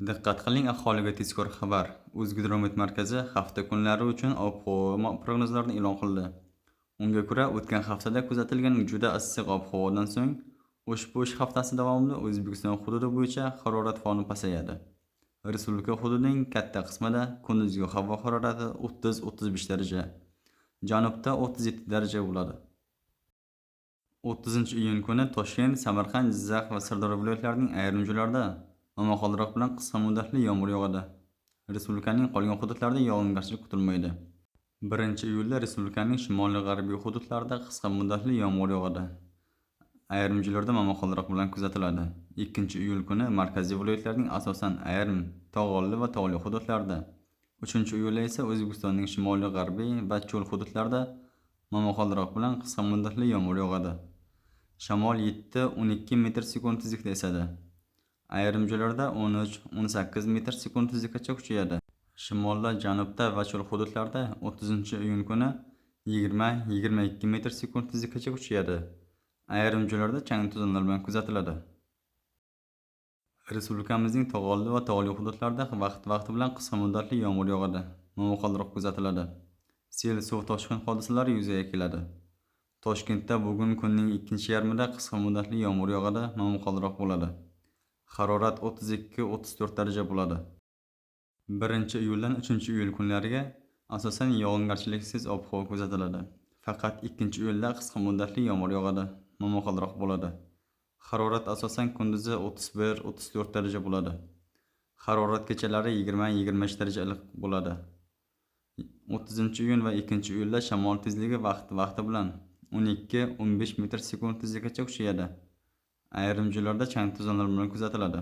Diqqat qiling, aholiga tezkor xabar. O'zgidromet markazi hafta kunlari uchun ob-havo prognozlarini e'lon qildi. Unga ko'ra, o'tgan haftada kuzatilgan juda issiq ob-havodan so'ng ushbu ish haftasi davomida O'zbekiston hududi bo'yicha harorat foni pasayadi. Respublika hududining katta qismida kunduzgi havo harorati 30-35 daraja, janubda 37 daraja bo'ladi. 30-iyun kuni Toshkent, Samarqand, Jizzax va Sirdaryo viloyatlarining ayrim joylarida momaqaldiroq bilan qisqa muddatli yomg'ir yog'adi. Respublikaning qolgan hududlarida yog'ingarchilik kutilmaydi. 1-iyulda respublikaning shimoli-g'arbiy hududlarida qisqa muddatli yomg'ir yog'adi. Ayrim joylarda momaqaldiroq bilan kuzatiladi. 2-iyul kuni markaziy viloyatlarning asosan ayrim tog'oldi va tog'li hududlarida, 3-iyulda esa O'zbekistonning shimoli-g'arbiy va cho'l hududlarida momaqaldiroq bilan qisqa muddatli yomg'ir yog'adi. Shamol 7-12 metr sekund tezlikda esadi. Ayrim joylarda 13-18 metr sekund tezlikgacha kuchayadi. Shimolda, janubda va cho'l hududlarda 30-iyun kuni 20-22 metr sekund tezlikgacha kuchayadi. Ayrim joylarda chang to'zonlar bilan kuzatiladi. Respublikamizning tog'oldi va tog'li hududlarida vaqti-vaqti bilan qisqa muddatli yomg'ir yog'adi, momaqaldiroq kuzatiladi. Sel, suv toshqin hodisalari yuzaga keladi. Toshkentda bugun kunning ikkinchi yarmida qisqa muddatli yomg'ir yog'adi, momaqaldiroq bo'ladi. Harorat 32-34 daraja bo'ladi. 1-iyuldan 3-iyul kunlariga asosan yog'ingarchiliksiz ob-havo kuzatiladi. Faqat 2-iyulda qisqa muddatli yomg'ir yog'adi, momaqaldiroq bo'ladi. Harorat asosan kunduzi 31-34 daraja bo'ladi. Harorat kechalari 20-23 daraja iliq bo'ladi. 30-iyun va 2-iyulda shamol tezligi vaqti-vaqti bilan 12-15 metr sekund tezlikgacha kuchayadi. Ayrim joylarda chang to'zonlar bilan kuzatiladi.